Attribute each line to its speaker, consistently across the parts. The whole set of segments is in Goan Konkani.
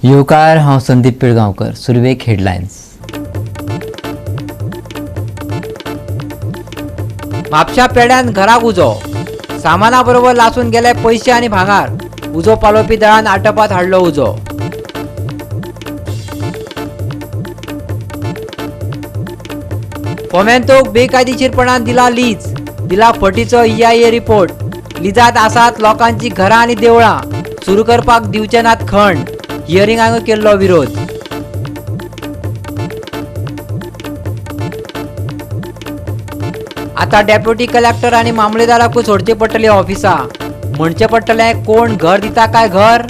Speaker 1: येवकार, हांव संदीप पिळगांवकर. सुरवेक हेडलायन्स. म्हापशा पेड्यान घराक उजो, सामाना बरोबर लासून गेले पयशे आनी भांगार. उजो पालोवपी दळान आटपात हाडलो उजो. फोमेंतोक बेकायदेशीरपणान दिला लीज, दिला फटीचो EIA report. लिजात आसात लोकांची घरां आनी देवळां, सुरू करपाक दिवचे नात खण. हियरिंगाक केल्लो विरोध. आता डेप्युटी कलेक्टर आनी मामलेदाराकूय सोडचे पडटले ऑफिसा, म्हणचे पडटलें कोण घर दिता काय घर.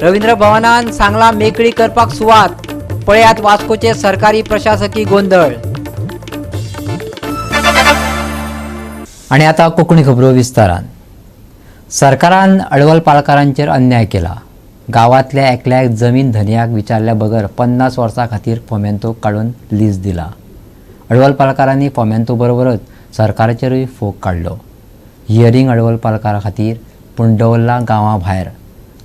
Speaker 1: रवींद्र भवनान सांगला मेकळी करपाक सुवात. पळयात वास्कोचे सरकारी प्रशासकी गोंदळ. आनी आतां कोंकणी खबरो विस्तारान. सरकारान अडवल पालकारांचेर अन्याय केला. गांवांतल्या एकल्याक जमीन धनयाक विचारल्या बगर 50 वर्सां खातीर फोमेंतो काडून लीज दिला. अडवल पालकारांनी फोमेंतो बरोबरच सरकाराचेरूय फोग काडलो. हियरींग अडवल पालकारा खातीर पूण दवरला गांवा भायर.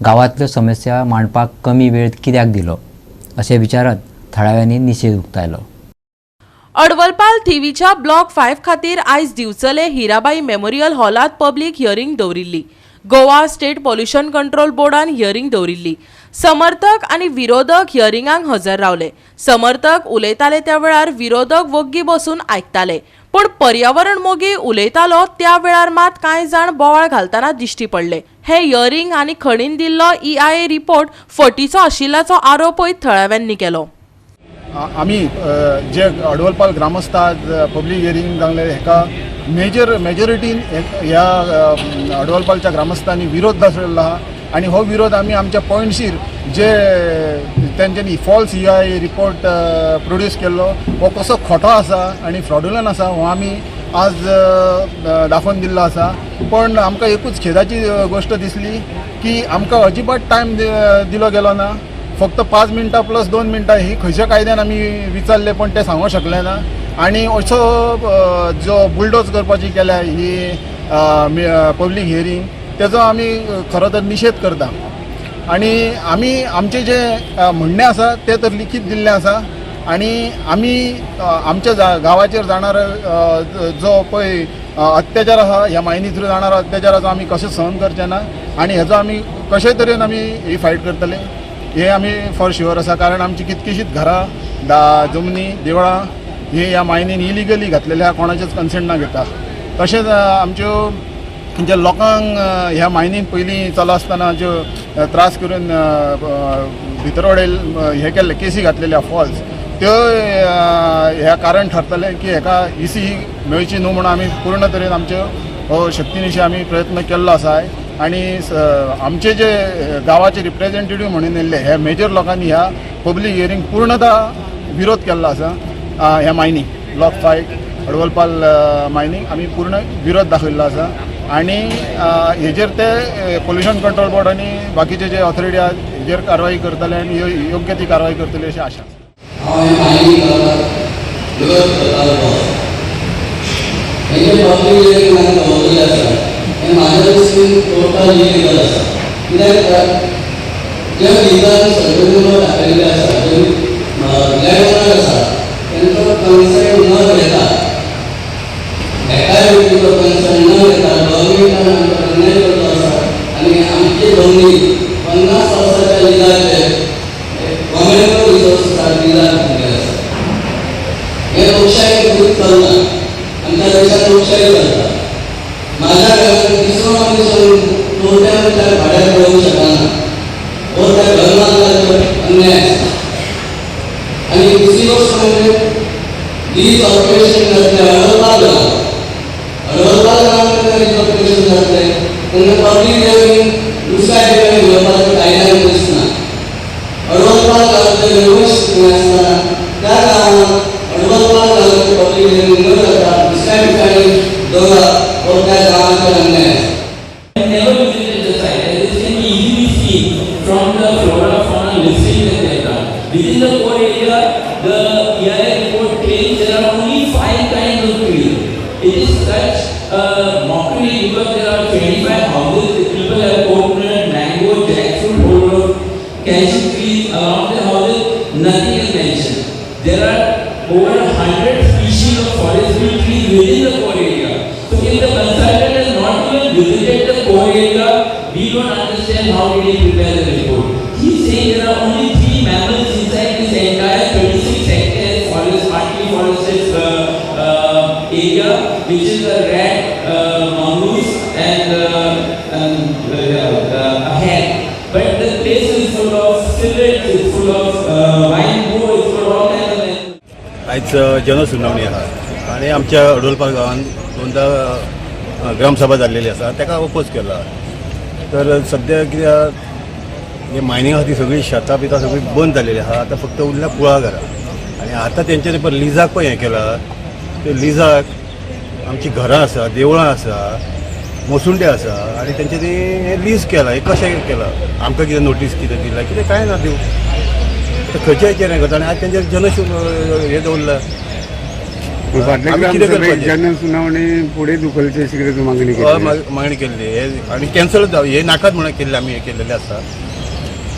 Speaker 1: गांवांतल्यो समस्या मांडपाक कमी वेळ कित्याक दिलो अशें विचारत थळाव्यांनी निशेध उक्तायलो.
Speaker 2: अडवलपाल थिवीच्या ब्लॉक 5 खातीर आयज दिवचले हिराबाई मेमोरियल हॉलात पब्लीक हियरींग दवरिल्ली. गोवा स्टेट पॉल्युशन कंट्रोल बोर्डान हियरींग दवरिल्ली. समर्थक आनी विरोधक हियरिंगाक हजर रावले. समर्थक उलयताले त्या वेळार विरोधक वग्गी बसून आयकताले, पूण पर्यावरण मोगी उलयतालो त्या वेळार मात कांय जाण बोवाळ घालतना दिश्टी पडले. हे हियरींग आनी खणीन दिल्लो EIA report फटीचो आशिल्ल्याचो आरोपय थळाव्यांनी केलो.
Speaker 3: आमी जे अडवलपाल ग्रामस्थ आज पब्लीक हियरींग जाल्ले, हेका मेजर मेजॉरिटीन ह्या अडवलपालच्या ग्रामस्थांनी विरोध दाखयल्लो आहा. आनी हो विरोध आमी आमच्या पॉयंट्सीर जे तेंच्यांनी फॉल्स EIA report प्रोड्यूस केल्लो, हो कसो खोटो आसा आनी फ्रॉड्युलंट आसा, हो आमी आज दाखोवन दिल्लो आसा. पण आमकां एकूच खेदाची गोश्ट दिसली की आमकां अजिबात टायम दिलो गेलो ना. फक्त 5 मिनटां प्लस 2 मिनटां ही खंयच्या कायद्यान आमी विचारले, पण ते सांगूंक शकले ना. आनी असो जो बुलडोज करपाची केल्या ही पब्लीक हियरींग, तेजो आमी खरो तर निशेध करता. आनी आमी आमचें जें म्हणणें आसा तें तर लिखीत दिल्लें आसा. आनी आमी आमच्या गांवाचेर जाणार जो पळय अत्याचार आसा, ह्या मायनी थ्रू जाणार अत्याचाराचो आमी कशें सहन करचे ना. आनी हेजो आमी कशे तरेन आमी ही फायट करतले हे आमी फॉर शुअर आसा. कारण आमची कितकीशीच घरां, जमनी, देवळां ही ह्या मायनीन इलिगली घातलेली आहा, कोणाचेच कन्सेंट ना घेता. तशेंच आमच्यो जे लोकांक ह्या मायनीन पयलीं चालू आसतना ज्यो त्रास करून भितर वडयल हे केल्ले, केसी घातलेल्यो फॉल्स, त्यो ह्या कारण ठरतलें की हेका इसी ही मेळची न्हू म्हणून आमी पूर्ण तरेन आमच्यो हो शक्तीनिशी आमी प्रयत्न केल्लो आसा. आनी आमचे जे गांवाचे रिप्रेझेंटेटीव म्हणून येयल्ले, हे मेजर लोकांनी ह्या पब्लीक हियरींग पूर्णतः विरोध केल्लो आसा. ह्या मायनींग ब्लॉक 5 अडवलपाल मायनींग आमी पूर्ण विरोध दाखयल्लो आसा. आनी हेजेर ते पोल्युशन कंट्रोल बोर्ड आनी बाकीचे जे ऑथॉरिटी आहात, हेजेर कारवाई करतले आनी योग्य ती कारवाई करतले अशी आशा आसा.
Speaker 4: हांव हे मायनींग करपाक विरोध करतालो बॉस. हेजे पब्लीक हियरींग हांगा दवरिल्लें आसा, हें म्हाज्या दृश्टीन टोटल इलिगल आसा. कित्याक तर जे लिगल सर्वे नंबर दाखयल्ले आसा, जे लँड ओनर आसा तेंचो कन्सेंट न घेता, एकाय व्यक्तीचो कन्सेंट न घेता गव्हर्मेंटान आमकां अन्याय करतो आसा. आनी आमची जमनी 50 वर्साच्या लिजाचेर गव्हर्मेंट रिसोर्सीस लिजार दिल्ले आसा. हे लोकशाही खंयच चलना. आमच्या देशात लोकशाही चलता. माझ्या घरात तिसरो मनीस चवथ्या मनशाक भाड्याक पळोवंक शकना, हो त्या घर मालकाचेर अन्याय आसा. आनी दुसरी गोश्ट म्हणजे लीज ऑपरेशन जातलें अडवलपाल गांव. अडवलपाल गांवांत जेन्ना लीज ऑपरेशन जातलें तेन्ना पब्लीक हियरींग दुसऱ्या ठिकाणी घेवपाचें कायद्यान दिसना. अडवलपाल गांवांतले वेवस्थीत आसतना त्या गांवांत अडवलपाल गांवांत पब्लीक हियरींग न जाता दुसऱ्या ठिकाणी दवरप हो त्या गांवाचेर अन्याय आसा.
Speaker 5: I never visited the site, as this can be easily seen from the flora, fauna listing that they have done. Within the core area, the EIA report claims there are only 5 kinds of trees. It is such a mockery because there are 25 houses, the people have coconut, mango. understand how did he prepare the report. He's saying there are only 3 mammals inside this entire 36 hectare forest, partly forested area, which is a rat, mongoose, and a hare. But the place is full of civets, it's full of wild boar, it's full of all kinds of animals.
Speaker 6: आयज जनसुनावणी आहा आनी आमच्या अडोलपाल गांवांत दोनदा ग्रामसभा जाल्लेली आसा, ताका ओपोज केला. तर सद्या कित्याक हे मायनिंग आहा ती सगळी शेतां बितां सगळीं बंद जाल्लेली आहा. आतां फक्त उरल्या कुळागरां. आनी आतां तेंच्यानी पळय लिजाक पळय हें केलां, ते लिजाक आमचीं घरां आसा, देवळां आसा, मोसुंडे आसा आनी तेंच्यांनी हें लीज केलां. हें कशें केलां, आमकां कितें नोटीस कितें दिला, कितें कांय ना दिवं. आतां खंयच्या हेचेर हें करता आनी आज तेंचेर जनशु हें दवरलां.
Speaker 7: फाटल्या
Speaker 6: आमी कितें
Speaker 7: ग्रामसभेक
Speaker 6: करपाचें?
Speaker 7: जनसुनावणी फुडें धुकलची अशी कितें मागणी केली?
Speaker 6: मागणी केल्ली हे आनी कॅन्सल जावं हे नाकात म्हणून केल्ले आमी हें केल्लेलें आसा.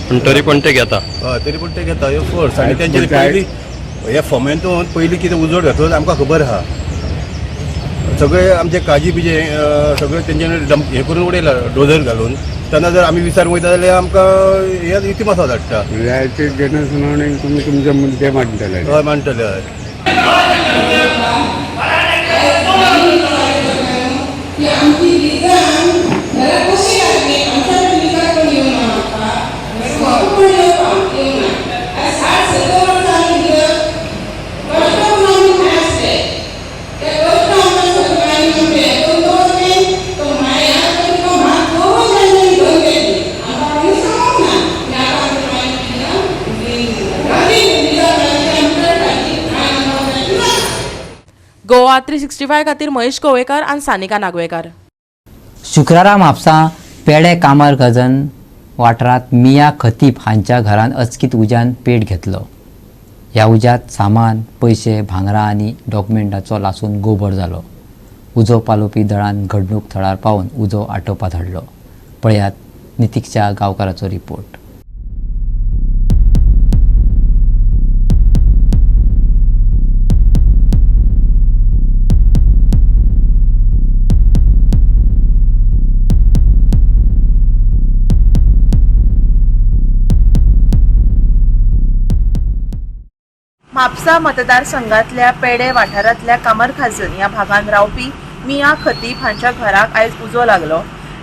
Speaker 8: पूण तरी पण ते घेता.
Speaker 6: हय, तरी पूण ते घेता हे फोर्स. आनी तेंचे पयलीं हे फोमेंतून पयलीं कितें उजोड घातलो आमकां खबर आहा. सगळे आमचे काजी बिजे सगळे तेंच्यानी डंप हें करून उडयला डोजर घालून. तेन्ना जर आमी विचार वयता जाल्यार आमकां हे इतिमासा धाडटा.
Speaker 7: म्हणजे आयचे जनसुनावणीक तुमी तुमचे मुद्दे मांडटले?
Speaker 6: हय, मांडटले हय.
Speaker 9: की आमची लिजान घरा कशी लागली, आमच्या लिजाक कोण येवना, म्हाका कोण येवपाक येवना. आयज 60-70 वर्सां आमी कितें कश्ट करून आमी खंय आसले, ते कश्ट आमकां सगळें आमी हें करून दवरलें. तो माया तुका भात दवरून तांच्यांनी बंद केली. आमकां कोणी सांगूंक ना की आतां आमच्या मागीर लिजा मेळ्ळी, आमकां आनी आमकां ना.
Speaker 2: गोवा 365 खातीर महेश गोवेकर आनी सानिका नागवेकर.
Speaker 1: शुक्रारा म्हापसा पेडे कामर गजन वाठारांत मिया खतीब हांच्या घरान अचकीत उज्यान पेट घेतलो. ह्या उज्यांत सामान, पयशे, भांगरां आनी डॉक्युमेंटाचो लासून गोबर जालो. उजो पालोवपी दळान घडणूक थळार पावून उजो आटोवपाक हाडलो. पळयात नितिक्षा गांवकाराचो रिपोर्ट.
Speaker 10: म्हापसा मतदारसंघातल्या पेडे वाठारांतल्या कामरखाजन ह्या भागान रावपी मिया खतीब हांच्या घराक आयज उजो लागलो.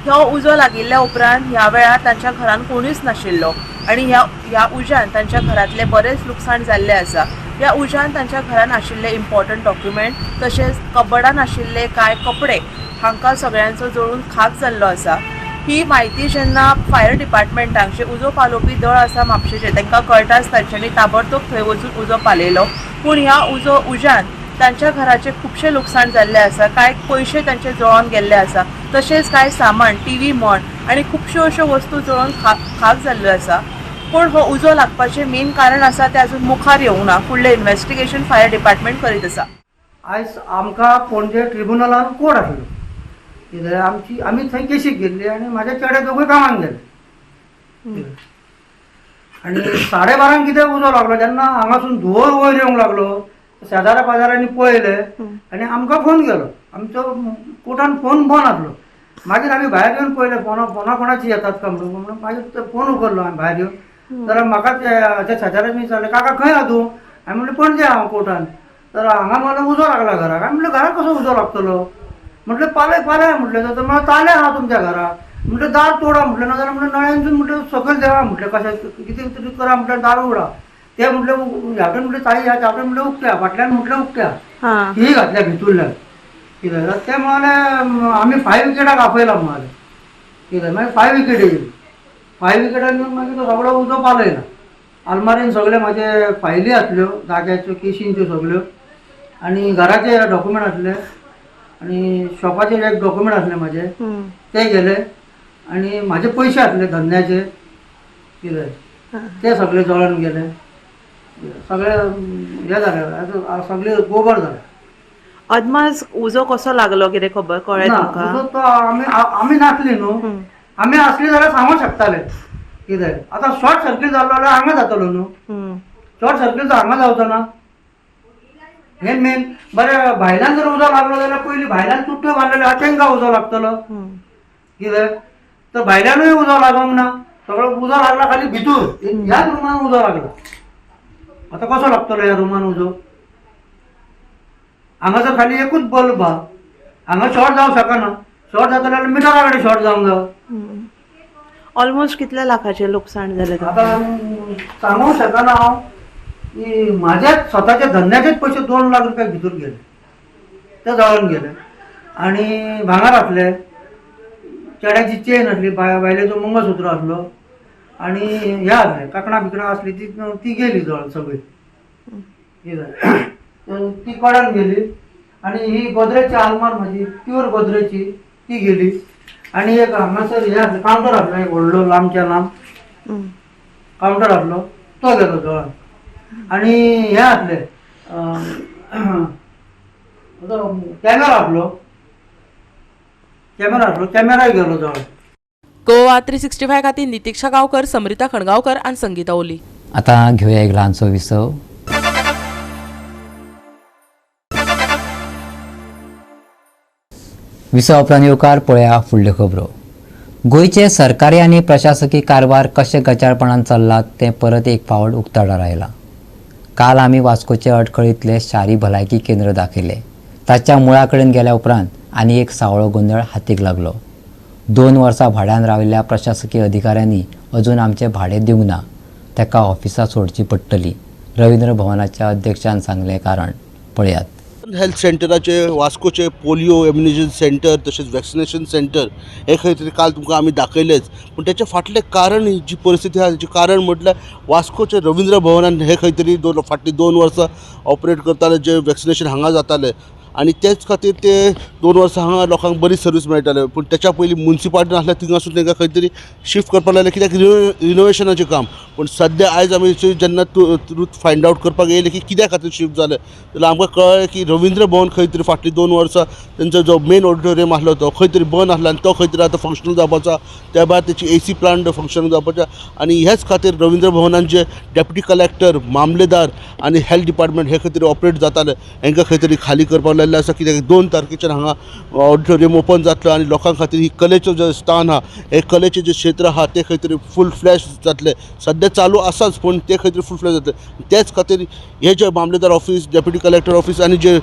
Speaker 10: हो उजो लागिल्ल्या उपरांत ह्या वेळार तांच्या घरान कोणूच नाशिल्लो आनी ह्या उज्यान तांच्या घरांतलें बरेंच लुकसाण जाल्लें आसा. ह्या उज्यान तांच्या घरान आशिल्ले इम्पॉर्टंट डॉक्युमेंट तशेंच कबडान आशिल्ले कांय कपडे हांकां सगळ्यांचो जळून खाक जाल्लो आसा. ही म्हायती जेन्ना फायर डिपार्टमेंटाक जे उजो पालोवपी दळ आसा म्हापशेचें तांकां कळटाच तांच्यांनी ताबडतोब थंय वचून उजो पालयलो. पूण ह्या उज्यान तांच्या घराचें खुबशें लुकसाण जाल्लें आसा. कांय पयशे तांचे जळोन गेल्ले आसा, तशेंच कांय सामान टीव्ही म्हण आनी खुबश्यो अश्यो वस्तू जळोन खाक जाल्ल्यो आसा. पूण हो उजो लागपाचें मेन कारण आसा तें अजून मुखार येवंक ना. फुडलें इन्वेस्टिगेशन फायर डिपार्टमेंट करीत आसा.
Speaker 11: आयज आमकां पणजे ट्रिब्युनलान कोर्ट आसलो. कितें आमची आमी थंय केशीक गेल्ली आनी म्हाजे चेडे दोगूय कामाक गेले आनी 12:30 कितें उजो लागलो तेन्ना हांगासून धुंवर वयर येवंक लागलो. शेजाऱ्या पाजाऱ्यांनी पळयलें आनी आमकां फोन केलो. आमचो कोर्टान फोन बंद आसलो. मागीर आमी भायर येवन पळयलें फोना फोना कोणाची येतात काय म्हणून. मागीर फोन उखल्लो आमी भायर येवन तर म्हाका त्या शेजाऱ्यांनी विचारलें, काका खंय आहा तूं? हांवें म्हणलें पणजे हांव कोर्टान. तर हांगा मला उजो लागला घराक. हांवें म्हणलें घराक कसो उजो लागतलो? म्हटलं पालय पालय म्हटलं तर मला ताले आहा तुमच्या घराक. म्हटलं दार तोडा म्हटलं, ना जाल्यार म्हटलं नळ्यांतून म्हटलं सकयल देवा म्हटलं, कशें कितें तरी करा म्हटलं, दार उगडा. ते म्हटलं ह्या म्हटलं ताई ह्या चावटेन म्हटलं उकत्या फाटल्यान म्हटलं उकत्या ही घातल्या भितूरल्यान कितें ते म्हणाले आमी 5 विकेटाक आपयला म्हणाले. कितें मागीर 5 विकेट येयली. 5 विकेटान येवन मागीर तो सगळो उजो पालयला. आलमारीन सगळे म्हाजे फायली आसल्यो जाग्याच्यो केशींच्यो सगळ्यो आनी घराचे डॉक्युमेंट आसले आनी शॉपाचेर एक डॉक्युमेंट आसले म्हाजे ते गेले आनी म्हाजे पयशे आसले धंद्याचे कितें ते सगळे जळोन गेले. सगळे हें जालें, सगळे गोबर जालें.
Speaker 10: अदमास उजो कसो लागलो कितें खबर कळ्ळें तुमकां?
Speaker 11: तो आमी आमी नासली न्हू, आमी आसली जाल्यार सांगूंक शकताले कितें. आतां शॉर्ट सर्कीट जालो जाल्यार हांगा जातलो न्हू, शॉर्ट सर्कीट तो हांगा जावचो ना. हे मेन बरें भायल्यान जर उजो लागलो जाल्यार पयलीं भायल्यान तुट्ट्यो बांदलेल्यो आहा तेंकां उजो लागतलो कितें. तर भायल्यानूय उजो लागोंक ना, सगळो उजो लागला खाली भितूर ह्याच रुमान उजो लागला. आतां कसो लागतलो ह्या रुमान उजो? हांगासर खाली एकूच बल्ब आहा, हांगा शॉर्ट जावंक शकना. शॉर्ट जातलो जाल्यार मिटरा कडेन शॉर्ट जावंक जाय.
Speaker 10: ऑलमोस्ट कितल्या लाखाचें लुकसाण जालें?
Speaker 11: आतां सांगूंक शकना हांव की म्हाज्याच स्वताच्या धंद्याचेच पयशे 2 लाख रुपया भितर गेले, ते जळोन गेले. आनी भांगर आसले, चेड्याची चेन आसली, बायलेचो मंगळसूत्र आसलो आनी हें आसलें, कांकणां बिकणां आसली ती गेली जळोन सगळी. ती कडान गेली. आनी ही गोदरेजची आलमार म्हाजी प्युअर गोदरेजची ती गेली. आनी एक हांगासर हें आसलें, कावंटर आसलो एक व्हडलो लांबच्या लांब कावंटर आसलो, तो गेलो जळोन. आनी हें आसलें कॅमेरा आसलो, कॅमेरा आसलो, कॅमेराय गेलो जळोन.
Speaker 2: गोवा 365 खातीर नितिक्षा गांवकर, समृता खणगांवकर आनी संगीता ओली.
Speaker 1: आतां घेवया एक ल्हानसो विसव. विसव उपरांत येवकार पळया फुडल्यो खबरो. गोंयचे सरकारी आनी प्रशासकी कारभार कशें गचाळपणान चल्लात तें परत एक फावट उक्ताडार आयलां. काल आमी वास्कोचे अटखळींतलें शारी भलायकी केंद्र दाखयलें. ताच्या मुळा कडेन गेल्या उपरांत आनी एक सावळो गोंदळ हातीक लागलो. 2 वर्सां भाड्यान राविल्ल्या प्रशासकीय अधिकाऱ्यांनी अजून आमचें भाडें दिवंक ना, ताका ऑफिसां सोडची पडटली, रवींद्र भवनाच्या अध्यक्षान सांगलें कारण पळयात.
Speaker 12: हेल्थ सेंटराचे वास्कोचे पोलियो इम्युनायझेशन सेंटर तशेंच वॅक्सिनेशन सेंटर हे खंय तरी काल तुमकां आमी दाखयलेच, पूण तेच्या फाटलें कारण जी परिस्थिती आसा तेचें कारण म्हटल्यार वास्कोचे रवींद्र भवनान हे खंय तरी फाटलीं 2 वर्सां ऑपरेट करताले, जे वॅक्सिनेशन हांगा जातालें आनी तेच खातीर ते 2 वर्सां हांगा लोकांक बरी सर्वीस मेळटाले. पूण तेच्या पयलीं मुन्सिपाल्टीन आसल्या थिंगासून तांकां खंय तरी शिफ्ट करपाक लागले कित्याक रिनोवेशनाचें काम. पूण सद्या आयज आमी जेन्ना ट्रूथ फायंड आवट करपाक येयले की कित्या खातीर शिफ्ट जालें जाल्यार आमकां कळ्ळें की रवींद्र भवन खंय तरी फाटलीं 2 वर्सां तेंचो जो मेन ऑडिटोरियम आसलो तो खंय तरी बंद आसलो आनी तो खंय तरी आतां फंक्शनल जावपाचो, त्या भायर तेची AC plant functional जावपाचो. आनी ह्याच खातीर रवींद्र भवनान जे डेप्युटी कलेक्टर, मामलेदार आनी हेल्थ डिपार्टमेंट हे खंय तरी ऑपरेट जाताले हेंकां खंय तरी खाली करपाक लायिल्लें आसा. कित्याक 2 तारखेच्यान हांगा ऑडिटोरियम ओपन जातलो आनी लोकां खातीर ही कलेचो जो स्थान आहा, हे कलेचें जें क्षेत्र आहा तें खंय तरी फूल फ्लॅश जातलें. सद्या चालू आसाच पूण तें खंय तरी फूल फ्लॅश जातलें. तेच खातीर हे जे मामलेदार ऑफीस, डेप्युटी कलेक्टर ऑफीस आनी जे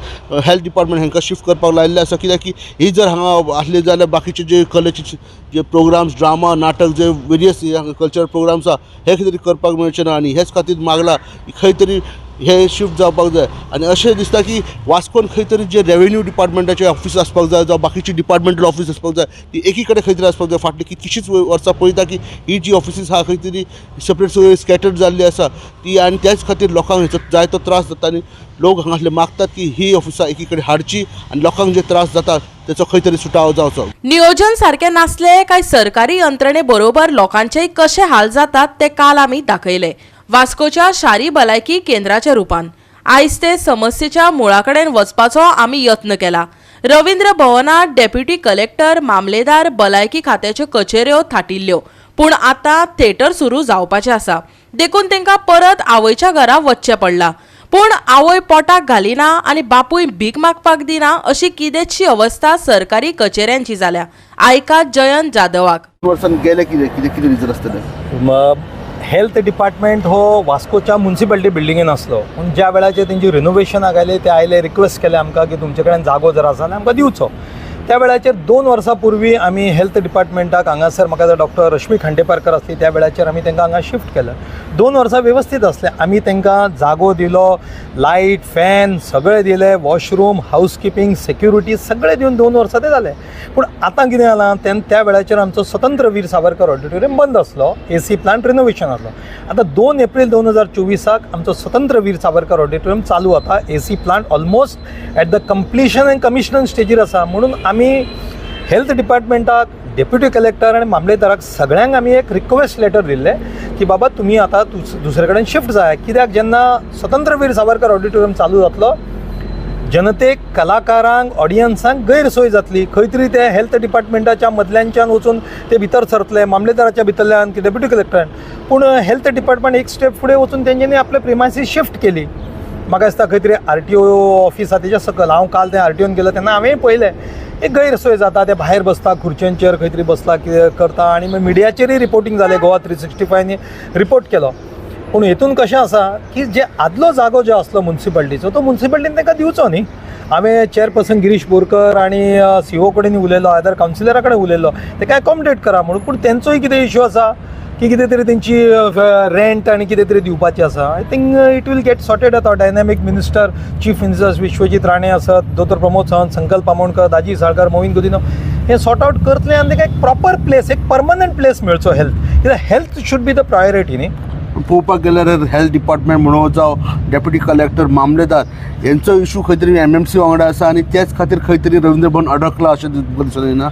Speaker 12: हेल्थ डिपार्टमेंट हांकां शिफ्ट करपाक लायिल्लें आसा. कित्याक की ही जर हांगा आसली जाल्यार बाकीचे जे कलेचे जे प्रोग्राम्स, ड्रामा, नाटक जे वेरियस कल्चरल प्रोग्राम्स आहा हे खंय तरी करपाक मेळचें ना आनी हेच खातीर मागलां खंय तरी हे शिफ्ट जावपाक जाय. आनी अशें दिसता की वास्कोन खंय तरी जे रेवेन्यू डिपार्टमेंटाचे ऑफीस आसपाक जाय जावं बाकीचे डिपार्टमेंटल ऑफीस आसपाक जाय ती एकी कडेन खंय तरी आसपाक जाय. फाटली कितलीशींच वर्सां पळयता की ही जी ऑफिसीस आहा खंय तरी सेपरेट सगळी स्कॅटर्ड जाल्ली आसा ती आनी त्याच खातीर लोकांक हेचो जायतो त्रास जाता आनी लोक हांगासले मागतात की ही ऑफिसां एकी कडेन हाडची आनी लोकांक जे त्रास जातात तेचो खंय तरी सुटावो जावचो.
Speaker 2: नियोजन सारकें नासलें काय सरकारी यंत्रणे बरोबर लोकांचेय कशे हाल जातात ते काल आमी दाखयले वास्कोच्या शारी भलायकी केंद्राच्या रुपान. आयज ते समस्येच्या मुळा कडेन वचपाचो आमी यत्न केला. रवींद्र भवनात डेप्युटी कलेक्टर, मामलेदार, भलायकी खात्याच्यो कचेऱ्यो थाटिल्ल्यो, पूण आतां थेटर सुरू जावपाचें आसा देखून तांकां परत आवयच्या घरा वचचें पडलां. पूण आवय पोटाक घालिना आनी बापूय भीक मागपाक दिना अशी कितेंचशी अवस्था सरकारी कचेऱ्यांची जाल्या. आयकात जयंत जाधवाक.
Speaker 12: वर्सान गेले कितें कितें कितें रिजन आसतलें?
Speaker 13: हेल्थ डिपार्टमेंट हो वास्कोच्या मुन्सिपालिटी बिल्डिंगेन आसलो, पूण ज्या वेळाचेर तेंची रिनोवेशनाक आयले ते आयले रिक्वेस्ट केले आमकां की तुमचे कडेन जागो जर आसा जाल्यार आमकां दिवचो. त्या वेळाचेर 2 वर्सां पूर्वी आमी हेल्थ डिपार्टमेंटाक हांगासर म्हाका डॉक्टर रश्मी खांडेपारकर आसली त्या वेळाचेर आमी तांकां हांगा शिफ्ट केलें. 2 वर्सां वेवस्थीत आसलें, आमी तांकां जागो दिलो, लायट, फॅन सगळें दिलें, वॉशरूम, हावसकिपींग, सेक्युरिटी सगळें दिवन 2 वर्सां तें जालें. पूण आतां कितें जालां त्या वेळाचेर आमचो स्वतंत्र वीर सावरकर ऑडिटोरियम बंद आसलो, AC plant renovation आसलो. आतां 2 एप्रील 2024 आमचो स्वतंत्र वीर सावरकर ऑडिटोरियम चालू जाता. AC plant almost at the completion and commission स्टेजीर आसा. म्हणून आमी हेल्थ डिपार्टमेंटाक, डेप्युटी कलेक्टर आनी मामलेदाराक सगळ्यांक आमी एक रिक्वेस्ट लेटर दिल्लें की बाबा तुमी आतां दुसरे कडेन शिफ्ट जाय. कित्याक जेन्ना स्वतंत्र वीर सावरकर ऑडिटोरियम चालू जातलो जनतेक, कलाकारांक, ऑडियन्सांक गैरसोय जातली. खंय तरी ते हेल्थ डिपार्टमेंटाच्या मदल्यानच्यान वचून ते भितर सरतले, मामलेदाराच्या भितरल्यान की डेप्युटी कलेक्टरान. पूण हेल्थ डिपार्टमेंट एक स्टेप फुडें वचून तेंच्यांनी आपले प्रिमायसीस शिफ्ट केली. म्हाका दिसता खंय तरी RTO office आसा तेच्या सकयल. हांव काल ते RTOन गेलो तेन्ना हांवें पळयलें एक गैरसोय जाता. ते भायर बसता खुर्च्यांचेर, खंय तरी बसला, कितें करता आनी मागीर मिडियाचेरूय रिपोर्टींग जालें. गोवा 365नी रिपोर्ट केलो. पूण हेतून कशें आसा की जे आदलो जागो जो आसलो मुन्सिपाल्टीचो तो मुन्सिपाल्टीन तांकां दिवचो न्ही. हांवें चेअरपर्सन गिरीश बोरकर आनी सीओ कडेन उलयलो, आदर कावन्सिलरा कडेन उलयलो, ताका एकोमोडेट करा म्हणून. पूण तेंचोय कितें इशू आसा की कितें तरी तेंची रेंट आनी कितें तरी दिवपाची आसा. I think it will get sorted. आतां dynamic minister, chief minister Vishwajit Rane आसत, दोतोर प्रमोद सावंत, संकल्प आमोणकर, दाजी साळकार, मोहीन गुदिन्हो हे सॉर्ट आउट करतले आनी ताका एक प्रॉपर प्लेस, एक परमनंट प्लेस मेळचो हेल्थ, कित्याक health should be the priority न्ही.
Speaker 12: पळोवपाक गेल्यार हेल्थ डिपार्टमेंट म्हणून जावं डेप्युटी कलेक्टर, मामलेदार हेंचो इशू खंय तरी एमएमसी वांगडा आसा आनी त्याच खातीर खंय तरी रवींद्र भवन अडकला अशें तुमकां दिसून येना?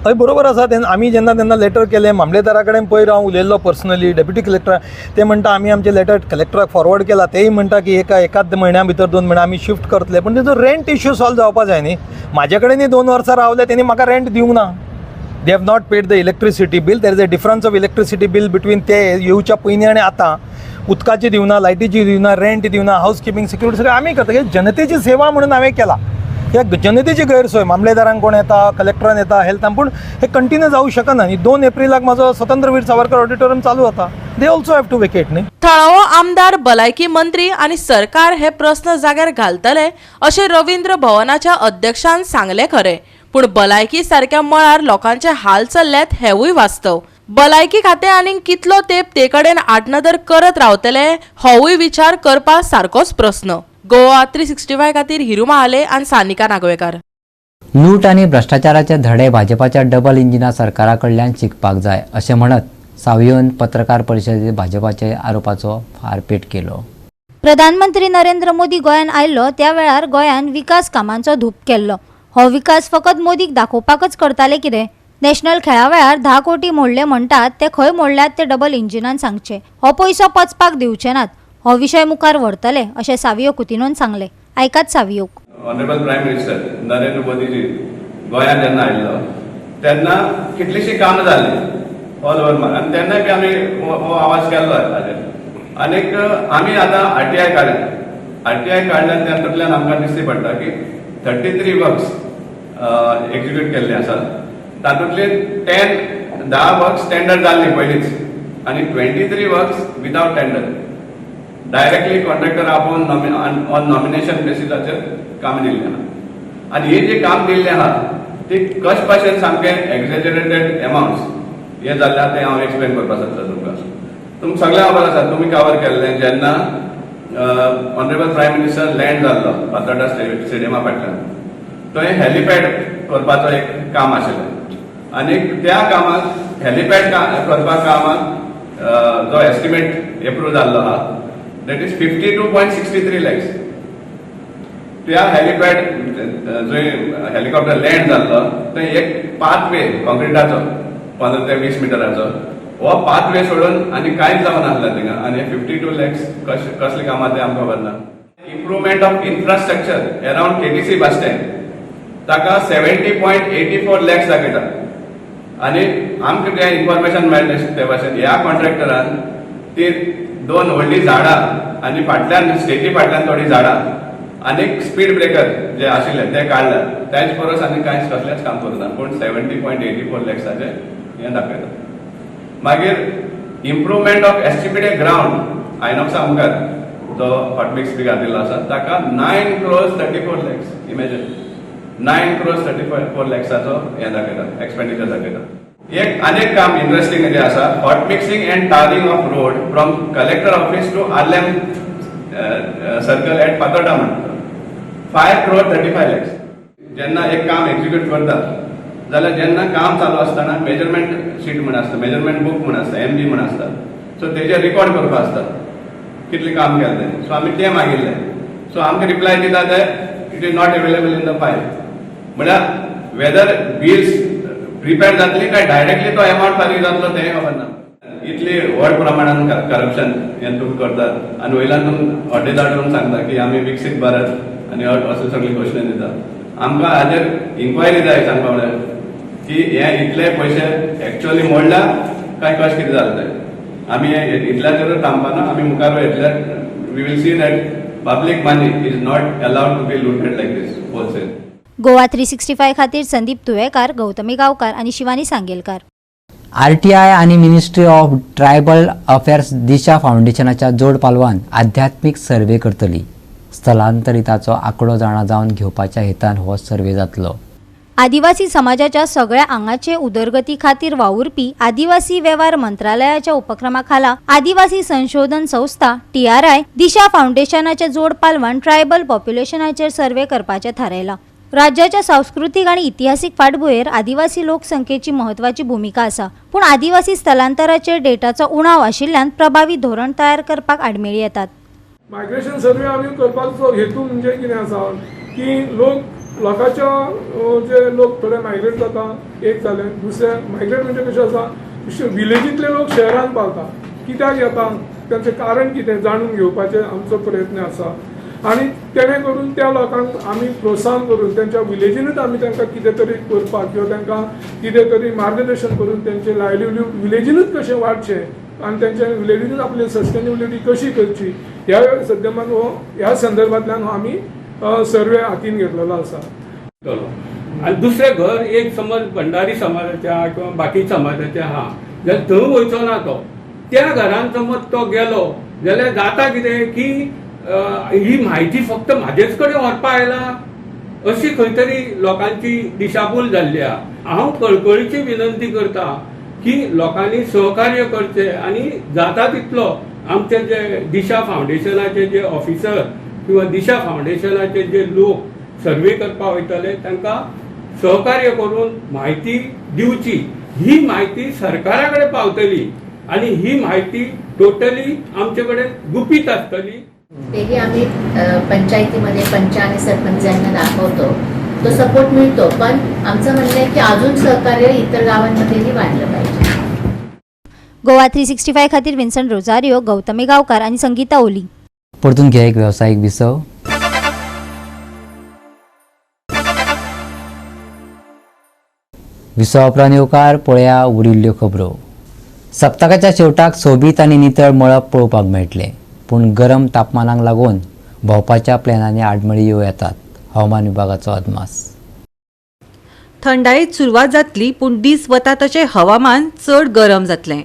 Speaker 13: हय, बरोबर आसा. तेन्ना आमी जेन्ना तेन्ना लेटर केलें मामलेदारा कडेन, पयर हांव उलयल्लो पर्सनली डेप्युटी कलेक्टर, ते म्हणटा आमी आमचें लेटर कलेक्टराक फॉरवर्ड केला. तेय म्हणटा की एका एकाद म्हयन्या भितर, 2 म्हयन्या आमी शिफ्ट करतले. पूण तेजो रेंट इश्यू सॉल्व जावपा जाय न्ही. म्हाजे कडेनय 2 वर्सां रावले, तेणी म्हाका रेंट दिवंक ना. They have not paid the electricity bill. There is a difference of electricity bill between ते येवच्या पयलीं आनी आतां. उदकाची दिवना, लायटीची दिवना, रेंट दिवना, हावस किपिंग, सिक्युरिटी सगळें आमी करता. जनतेची सेवा म्हणून हांवें केला. ह्या जनतेची गैरसोय मामलेदारांक कोण येता, कलेक्टरान येता, हेल्थान, पूण हे कंटिन्यू जावं शकना न्ही. 2 एप्रिलाक म्हाजो स्वतंत्र वीर सावरकर ऑडिटोरियम चालू जाता. They also have to vacate न्ही.
Speaker 2: थळावो आमदार, भलायकी मंत्री आनी सरकार हे प्रस्न जाग्यार घालतले अशें रवींद्र भवनाच्या अध्यक्षान सांगलें खरें, पूण भलायकी सारक्या मळार लोकांचे हाल चल्ल्यात हेवूय वास्तव. भलायकी खातें आनीक कितलो तेंप ते कडेन आडनदर करत रावतले होवूय विचार करपा सारकोच प्रस्न. गोवा 365 खातीर हिरू महाले आनी सानिका नागवेकार.
Speaker 1: लूट आनी भ्रश्टाचाराचे धडे भाजपाच्या डबल इंजिना सरकारा कडल्यान शिकपाक जाय अशें म्हणत सावियोन पत्रकार परिशदेत भाजपाच्या आरोपाचो फारपेट केलो.
Speaker 14: प्रधानमंत्री नरेंद्र मोदी गोंयांत आयल्लो त्या वेळार गोंयांत विकास कामांचो धूप केल्लो. हो विकास फकत मोदीक दाखोवपाकच करताले कितें? नॅशनल खेळा वेळार 10 कोटी मोडले म्हणटात, ते खंय मोडल्यात ते डबल इंजिनान सांगचे. हो पयसो पचपाक दिवचे नात. हो विशय मुखार व्हरतले अशें सावियो कुतिनोन सांगलें. आयकात सावियोक.
Speaker 15: ऑनरेबल प्रायम मिनिस्टर नरेंद्र मोदीजी गोंयांत जेन्ना आयिल्लो तेन्ना कितलीशीं कामां जालीं ऑल ओवर आनी तेन्नाय बी आमी हो आवाज केल्लो हाजेर. आनीक आमी आतां आरटीआय काडल्या. आरटीआय काडल्यान तातूंतल्यान आमकां दिश्टी पडटा की 33 वर्क्स एक्झिक्यूट केल्ले आसात. तातूंतले 10 वर्क्स टेंडर जाल्ली पयलींच आनी 23 works without tender, directly contractor आपोवन ऑन नॉमिनेशन बेसिसाचेर काम दिल्लें आहा. आनी हे जे काम दिल्लें आहा ती कश भाशेन सामकें एक्झेजरेटेड एमावंट्स हे जाल्लें आहा तें हांव एक्सप्लेन करपाक सोदता तुमकां. तुमकां सगळ्यांक खबर आसा, तुमी कवर केल्लें, जेन्ना ऑनरेबल प्रायम मिनिस्टर लँड जाल्लो फातोर्डा स्टेडियमा फाटल्यान, थंय हेलिपॅड करपाचो एक काम आशिल्लें आनी त्या कामाक, हेलिपॅड करपा कामाक जो एस्टिमेट एप्रूव जाल्लो आहा, that is 52.63 lakhs. त्या हेलिपॅड जंय हेलिकॉप्टर लँड जाल्लो थंय एक पाथवे कॉन्क्रिटाचो 15 ते 20 मिटराचो, हो पाथवे सोडून आनी कांयच जावनासलें थिंगा. आनी 52 लॅक्स कसले कामां तें आमकां खबर ना. Improvement of infrastructure around KTC bus stand, ताका 70.84 लॅक्स दाखयता आनी आमकां जें इन्फॉर्मेशन मेळ्ळें ते भाशेन ह्या कॉन्ट्रॅक्टरान ती दोन व्हडलीं झाडां आनी फाटल्यान स्टेजी फाटल्यान थोडीं झाडां आनी स्पीड ब्रेकर जे आशिल्ले ते काडले. त्याच परस आनी कांयच कसलेंच काम करूं ना, पूण 70.84 लॅक्साचें हें दाखयता. मागीर इम्प्रुवमेंट ऑफ एसजीपीडे ग्रावंड आयनॉक्सा मुखार जो हॉटमिक्स बी घातिल्लो आसा ताका 9 crores 34 lakhs. Imagine, 9 crores 34 लॅक्साचो हें दाखयता, एक्सपेंडिचर दाखयता. एक आनीक काम इंट्रस्टिंग जें आसा, hot mixing and tarring of road from collector office to Arlem circle at Fatorda म्हणटा, 5 crore 35 lakhs. जेन्ना एक काम एक्झिक्यूट करतात जाल्यार जेन्ना काम चालू आसतना मेजरमेंट शीट म्हण आसता, मेजरमेंट बूक म्हण आसता, एमबी म्हण आसता, सो तेजेर रिकॉर्ड करपा आसता कितलें काम केलें तें. सो आमी तें मागिल्लें. सो आमकां रिप्लाय दिता ते it is not available in the file. म्हळ्यार वेदर बिल्स प्रिपेर जातली काय डायरेक्टली तो एमावंट फारीक जातलो तें खबर ना. इतली व्हड प्रमाणान करप्शन हें तुमी करतात आनी वयल्यान तुमी हड्डे दाखोवन सांगता की आमी विकसीत भारत आनी असले सगळे घोशणे दिता. आमकां हाजेर इन्क्वायरी जाय, सांगपा म्हळ्यार की हे इतले पयशे एक्चुअली मोडल्या काय कशें कितें जालें तें. आमी हे इतल्याचेरूच थांबपाना, आमी मुखार वयतले. We will see that public money is not allowed to be looted like this wholesale.
Speaker 14: Goa 365 खातीर संदीप तुवेकार, गौतमी गांवकार आनी शिवानी सांगेलकार.
Speaker 1: आरटीआय आनी ministry of tribal affairs Disha फावंडेशनाच्या जोड पालवान आध्यात्मीक सर्वे करतली. स्थलांतरिताचो आंकडो जाणा जावन घेवपाच्या हेतान हो सर्वे जातलो.
Speaker 14: आदिवासी समाजाच्या सगळ्या आंगाचे उदरगती खातीर वावुरपी आदिवासी वेव्हार मंत्रालयाच्या उपक्रमा खाला आदिवासी संशोधन संस्था TRI दिशा फावंडेशनाच्या जोड पालवान ट्रायबल पॉप्युलेशनाचेर सर्वे करपाचें थारायलां. राज्याच्या सांस्कृतीक आनी इतिहासीक फाटभुंयेर आदिवासी लोकसंख्येची म्हत्वाची भुमिका आसा, पूण आदिवासी स्थलांतराचेर डेटाचो उणाव आशिल्ल्यान प्रभावी धोरण तयार करपाक आडमेळी येतात.
Speaker 16: मायग्रेशन सर्वे आमी करपाचो हेतू म्हणजे कितें आसा की लोकांच्या जे लोक थोडे मायग्रेट जाता एक जालें, दुसरें मायग्रेट म्हणजे कशें आसा विलेजींतले लोक शहरान पावता, कित्याक येता तांचें कारण कितें जाणून घेवपाचें आमचो प्रयत्न आसा आनी तेणें करून त्या लोकांक आमी प्रोत्साहन करून तेंच्या विलेजीनूच आमी तांकां कितें तरी करपाक किंवा तांकां कितें तरी मार्गदर्शन करून तेंचें लायवलीहूड विलेजीनूच कशें वाडचें आनी तेंच्या विलेजीनूच आपली सस्टेनेबिलिटी कशी करची ह्या सद्यमान हो ह्या संदर्भांतल्यान हो आमी सर्वे हातीन घेतलेलो आसा.
Speaker 7: आनी दुसरें घर एक समज भंडारी समाजाच्या किंवा बाकी समाजाच्या आहा जाल्यार थंय वयचो ना तो, त्या घरान समज तो गेलो जाल्यार जाता कितें की ही म्हायती फक्त म्हाजेच कडेन व्हरपा आयला अशी खंय तरी लोकांची दिशाभूल जाल्ली आहा. हांव कळकळीची विनंती करता की लोकांनी सहकार्य करचें आनी जाता तितलो आमचे जे दिशा फावंडेशनाचे जे ऑफिसर किंवा दिशा फावंडेशनाचे जे लोक सर्वे करपाक वयतले तांकां सहकार्य करून म्हायती दिवची. ही म्हायती सरकारा कडेन पावतली आनी ही म्हायती टोटली आमचे कडेन गुपीत आसतली.
Speaker 17: तेही आम्ही पंचायतीमध्ये पंच आणि सरपंच यांना दाखवतो, तो सपोर्ट मिळतो, पण आमचं म्हणणं आहे की अजून सहकार्य इतर गावांमध्येही वाढलं पाहिजे.
Speaker 14: गोवा 365 खातीर विन्सन रोजारियो, गौतमी गांवकार आनी संगीता ओली.
Speaker 1: परतून घे एक वेवसायीक विसव. विसवा उपरांत येवकार पळया उरिल्ल्यो खबरो. सप्तकाच्या शेवटाक सोबीत आनी नितळ मळब पळोवपाक मेळटलें, पूण गरम तापमानाक लागून भोंवपाच्या प्लॅनांनी आडमेळी येवं येतात. हवामान विभागाचो अदमास.
Speaker 18: थंडायेत सुरवात जातली, पूण दीस वता तशें हवामान चड गरम जातलें.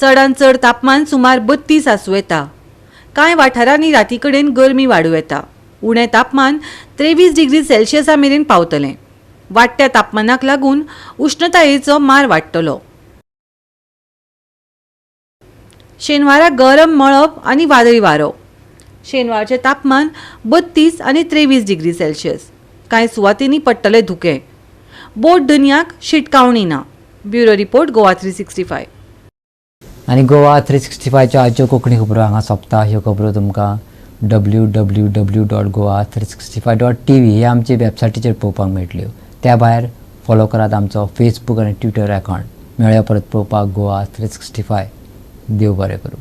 Speaker 18: चडान चड तापमान सुमार 32 आसूं येता. कांय वाठारांनी राती कडेन गरमी वाडूं येता. उणें तापमान 23 डिग्री सेल्सियसा मेरेन पावतलें. वाडट्या तापमानाक लागून उश्णतायेचो मार वाडटलो. शेनवारा गरम मळब आनी वादळी वारो. शेनवारचें तापमान 32 आनी 23 डिग्री सेल्सियस. कांय सुवातींनी पडटले धुकें. बोट धनयाक शिटकावणी ना. Bureau report, Goa 365.
Speaker 1: आनी गोवा 365च्यो आजच्यो कोंकणी खबरो हांगा सोंपता. ह्यो खबरो तुमकां www.goa365.tv ह्या आमचे वेबसायटीचेर पळोवपाक मेळटल्यो. त्या भायर फॉलो करात आमचो फेसबूक आनी ट्विटर अकावंट. मेळया परत पळोवपाक गोवा 365. देव बरें करूं.